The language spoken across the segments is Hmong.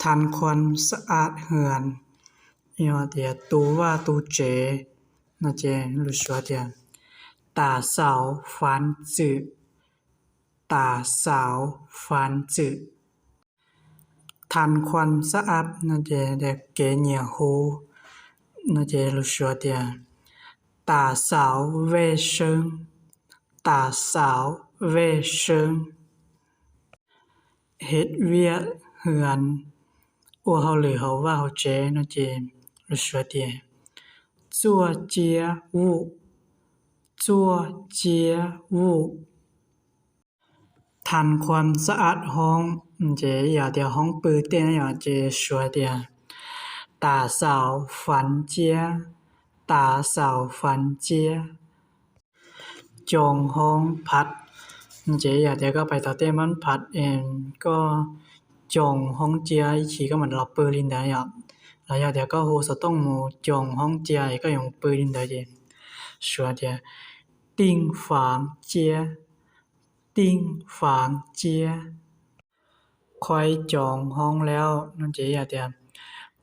ทำความสะอาดเรือน yog tias tu vaj tu tsev no ces lus Suav tias 打扫房子, 打扫房子. ทำความสะอาด no ces kev nyias hu no ces lus Suav tias 打扫卫生, 打扫卫生. เฮ็ดเวียกเรือน ua hauj lwm hauv vaj hauv tsev no ces lus Suav tias 做家务, 做家务. ทำความสะอาดห้อง ces yog tias hoob pw tej no yom ces Suav tias 打扫房间, 打扫房间. จองห้องพัก ces yog tias koj pais tom tej npab phav es koj coo hoob cia ib chim koj mam los pw li ntawd yom. Los yog tias koj hu xov tooj mus coo hoob cia es koj yuav mus pw li ntawd ces Suav tias 订房间, 订房间. Qhov coo hoob lawm no ces yog tias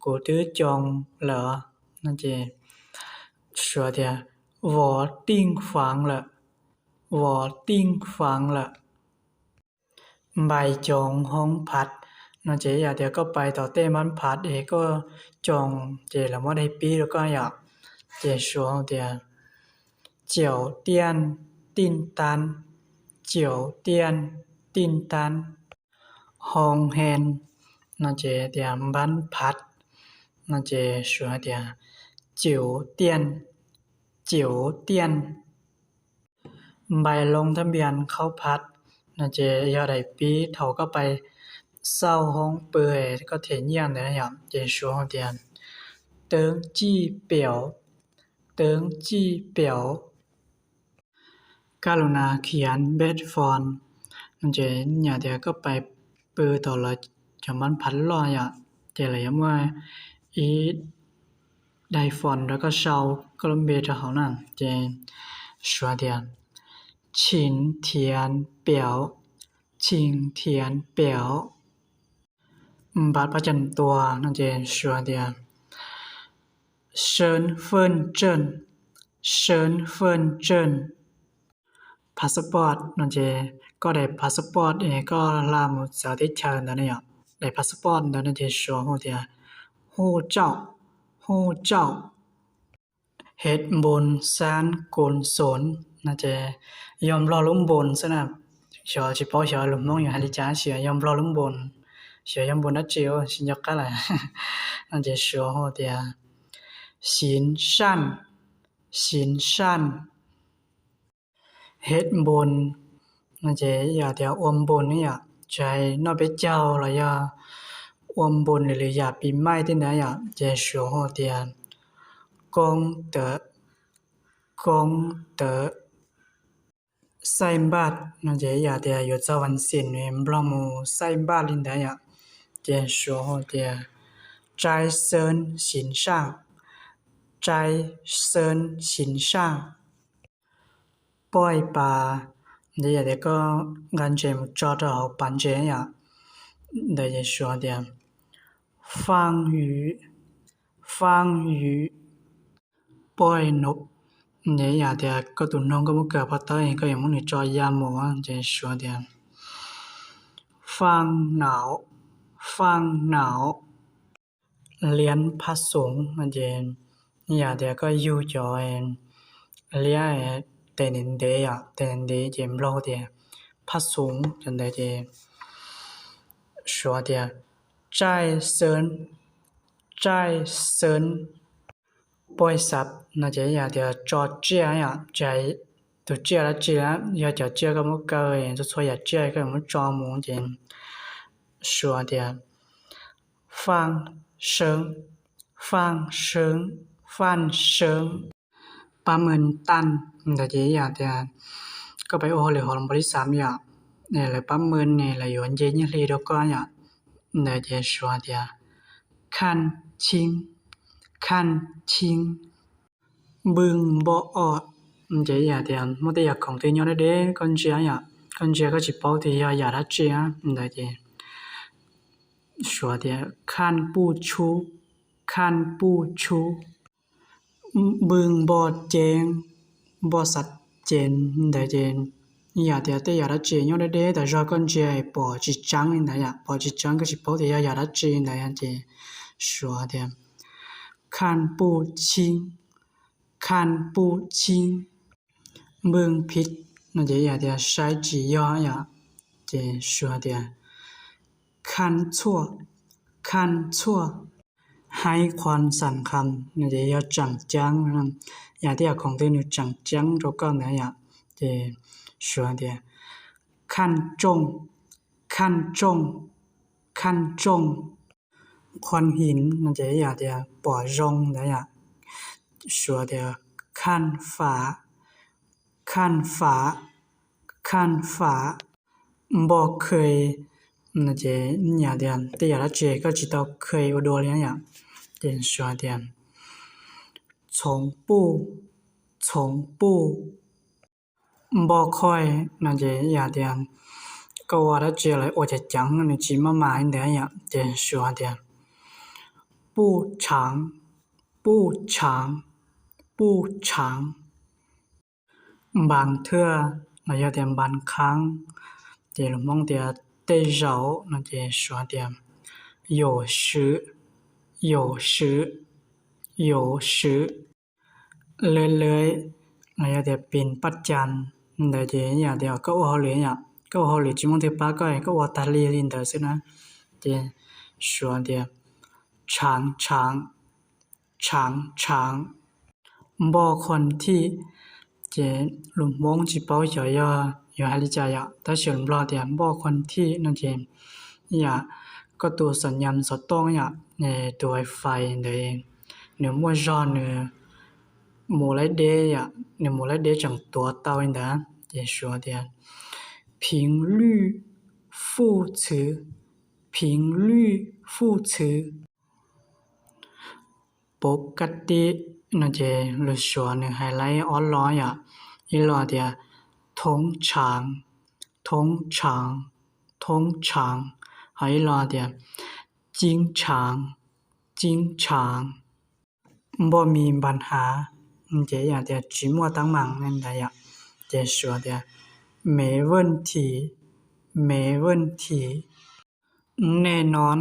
kuv twb coo lawm no ces Suav tias 我订房了, 我订房了. ไปจองห้องพัก no ces yog tias koj pais tom tej npab phav es koj coo ces lawv muab daim pib rau koj yom. Ces Suav tias 酒店订单, 酒店订单. Hoob hen no ces tias npab phav no ces Suav tias 酒店, 酒店. ไปลงทะเบียนเข้าพัก no ces yog daim pib thaum koj pais xauj hoob pw koj them nyiaj ntawd yom. Ces Suav tias 登记表, 登记表. กรุณาเขียนเบอร์โฟน no ces yog tias koj pais pw tom lawv cov npab phav loj yom, ces lawv yuav muaj ib daim foos rau koj sau koj lub npe rau hauv na. Ces Suav tias 请填表, 请填表. บัตรประจำตัว no ces Suav tias 身份证, 身份证. Passport no ces koj daim passport es koj hla mus txawv teb chaws ntawd ne yom. Daim passport ntawd no ces Suav hu tias 护照, 护照. เหตุผลศาลกุศล no ces yog Nplog lub npoos xwb na. Xyov tsis paub xyov lus Hmoob yuav hais li cas, xyov yog Nplog lub npoos, xyov yog npoos dab tsi tsis nco qab lawm. No ces Suav hu tias 行善, 行善. เหตุผล no ces yog tias ua npoos ne yom, tsis hais noj peb caug los yog ua npoos lwm lwm yam pis maij tej ntawd yom, ces Suav hu tias 功德, 功德. ใส่บาตร no ces yog tias yuav txog vas xim Nplog mus ใส่บาตร li ntawd yom, ces Suav hu tias 斋僧行善, 斋僧行善. Poj pas, ces yog tias koj nqa ntses mus tso rau hauv pas ntses yom, ntawd ces Suav tias 放鱼, 放鱼. Poj nop, ces yog tias koj tus noog koj muab kaw pov tawb es koj yuav muab nws tso ya mus ces Suav tias 放脑, 放脑. เลี้ยงพระสงฆ์ no ces yog tias koj yug cov liab tes ntev ntev yom, tes ntev ntev ces Nplog tias พระสงฆ์ cov ntawd ces Suav tias 斋僧, 斋僧. Poj xav, no ces yog tias tso tsiaj yom, tsis hais tus tsiaj dab tsi, yog cov tsiaj koj muab kaw, txhua txhua yam tsiaj koj yuav muab tso mus ces Suav tias 放生, 放生, 放生. Pab mws taj, ntawd ces yog tias koj pais ua hauj lwm hauv lub npaus li xav yom, lawv pab mws ne lawv yuav nce nyiaj hli rau koj yom, ntawd ces Suav tias 看清, 看清. Npwj npoj o, ces yog tias muaj tej yam khoom twg nyob deb deb koj ntsia yom, koj ntsia koj tsis paub tias yog yam dab tsi ntawd ces Suav tias 看不出, 看不出. Npw npoj ceev, npoj xav ceev ntawd ces yam tias tej yam dab tsi nyob deb deb tas zog koj ntsia pom tsis tseeb li ntawd yom, pom tsis tseeb koj tsis paub tias yog yam dab tsi ntawd ces Suav tias 看不清, 看不清. Npw phiv no ces yam tias saib tsis yog yom, ces Suav tias 看错, 看错. Haib qhuas xam kham no ces yog tseem ceeb, yam tej yam khoom twg nws tseem ceeb rau koj ntawd yom, ces Suav tias 看中, 看中, 看中. Qhuas hiv no ces yam tias pom zoo ntawd yom, Suav tias 看法, 看法, 看法. Npoj khawj no ces yam tias tej yam dab tsi koj tsis tau khawj ua dua li yom, ces Suav tias 从不, 从不. Npoj khawj no ces yam tias koj ua dab tsi lawv ua ceev ceev nws tsis maj mam li ntawd yom, ces Suav tias 不常, 不常, 不常. Npas thwj los yog tias npas khaab, ces lus Hmoob tias tej zaum no ces Suav tias 有时, 有时, 有时. Lawv lawv los yog tias pis paj cas ntawd ces yam tias koj ua hauj lwm yom, koj ua hauj lwm tsis muaj twg pab koj, koj ua tag li li ntawd xwb na, ces Suav tias 常常, 常常. Npoj khua thij, ces lus Hmoob tsis paub xyov yog yuav hais li cas yom, tab sis lus Nplog tias npoj khua thij no ces yam koj tus xam nyas xov tooj yom, tus wifi ntawd nws muaj zog nws mus laib deb yom, nws mus laib deb tseem tuav tau li ntawd ces Suav tias 频率副词, 频率副词. Pov ka tij no ces lus Suav nws hais laib ob lo yom, ib lo tias 通常, 通常, 通常, ho ib lo tias 经常, 经常. Npoj mis npas hav, ces yam tias tsis muaj teeb meem li ntawd yom, ces Suav tias 没问题, 没问题. Nej no,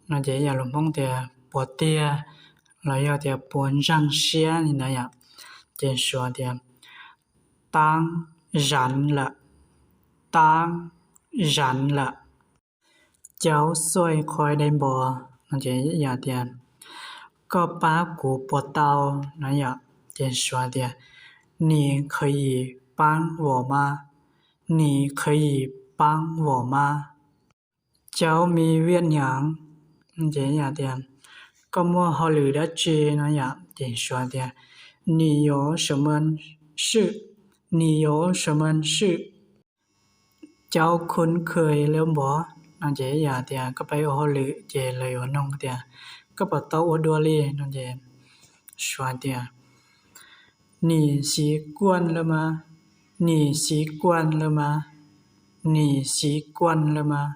no ces yam lus Hmoob tias puas tiag, los yog tias puas ntseeg siab li ntawd yom, ces Suav tias 当然了, 当然了. 交税开单薄, no ces yam tias koj pab kuv puas tau no yom, ces Suav tias 你可以帮我吗, 你可以帮我吗. 交没月娘, ces yam tias koj muaj hauj lwm dab tsi no yom, ces Suav tias 你有什么事, 你有什么事. 交 khun khwj lawv npov, no ces yam tias koj pab ua hauj lwm ces lawv yuav nug tias koj puas tau ua dua li no ces Suav tias 你习惯了吗, 你习惯了吗, 你习惯了吗.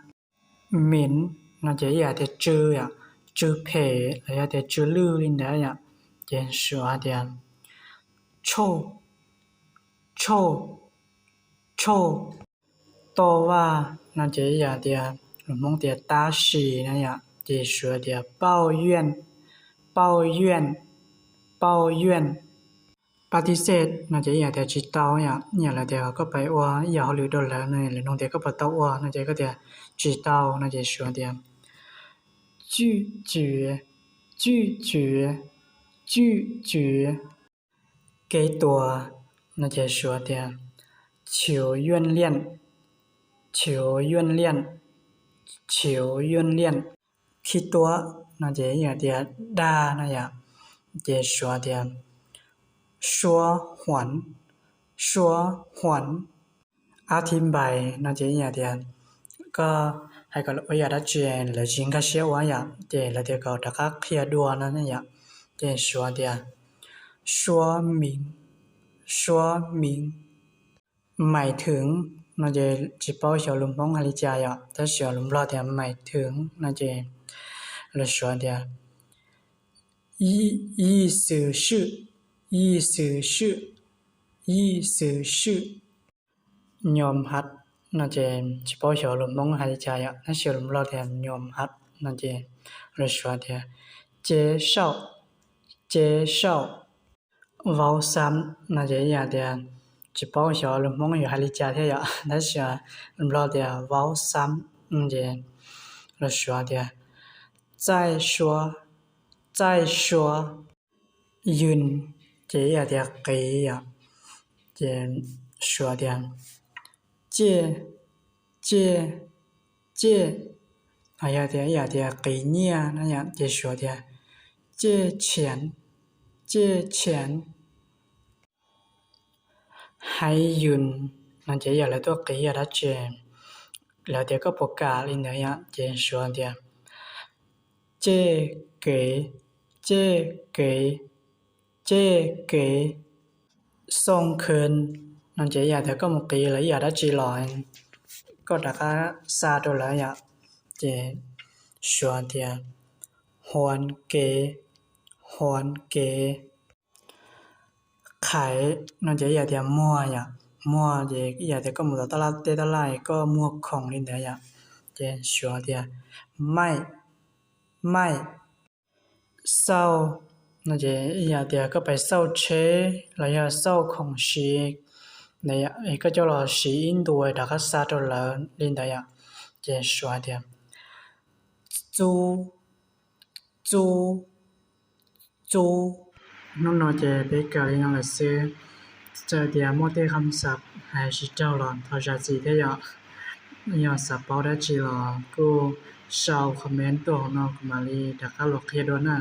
Mem, no ces yam tias tsw yom, tsw phem los yog tias tsw lwj li ntawd yom, ces Suav tias 臭, 臭, 臭. 到位, no ces yam tias lus Hmoob tias tab sis no yom, ces Suav tias 抱怨, 抱怨, 抱怨. ปฏิเสธ, no ces yam tias tsis tau yom, yam lawv tias koj pab ua ib yam hauj lwm rau lawv no, lawv nug tias koj puas tau ua no ces koj tias tsis tau no ces Suav tias 拒绝, 拒绝, 拒绝. Kev tuag, no ces Suav tias 求原谅, 求原谅, 求原谅. Khib tuab, no ces yam tias dag no yom, ces Suav tias 说谎, 说谎. อธิบาย, no ces yam tias koj hais kom ua yam dab tsi lawv tsis nkag siab ua yom, ces lawv tias kom rov qab qhia dua no yom, ces Suav tias 说明, 说明. หมายถึง, no ces tsis paub xyov lus Hmoob hais li cas yom, tab sis lus Nplog tias หมายถึง no ces Lus Suav tias 意思是, 意思是, 意思是. Nyuam hav no ces tsis paub xyov lus Hmoob hais li cas yom, tab sis lus Nplog tias nyuam hav no ces lus Suav tias 介绍, 介绍. Vau xam no ces ib yam tias tsis paub xyov lus Hmoob yuav hais li cas thiab yom, tab sis lus Nplog tias vau xam no ces lus Suav tias 再说, 再说. Yws ces ib yam tias qiv yom, ces Suav tias 借, 借, 借. Yog tias ib yam tias qiv nyiaj no ces Suav tias 借钱, 借钱. Hais yws no ces yog lawv tuaj qiv yam dab tsi, lawv tias koj puas kam li ntawd yom, ces Suav tias 借给, 借给, 借给. 送คืน no ces ib yam tias koj mus qiv lawv ib yam dab tsi los koj rov qab xa rau lawv yom, ces Suav tias 还给, 还给. Qhaiv no ces ib yam tias muag yom, muag ces ib yam tias koj mus tom tej taj laj koj muag khoom li ntawd yom, ces Suav tias 卖, 卖. Xauj no ces ib yam tias koj pais xauj tsheb los yog xauj khoom siv, koj coj los siv ib ntus rov qab xa rau lawv li ntawd yom, ces Suav tias 租, 租, 租. Hnub no ces peb kawm li no lawm xwb. Txawm tias muaj tej qhov xav hais tsis raug los thov zam txim thiab yom. Yog xav paub dab tsi los kuj sau comment tuaj hauv no kuv mam li rov qab los qhia dua na.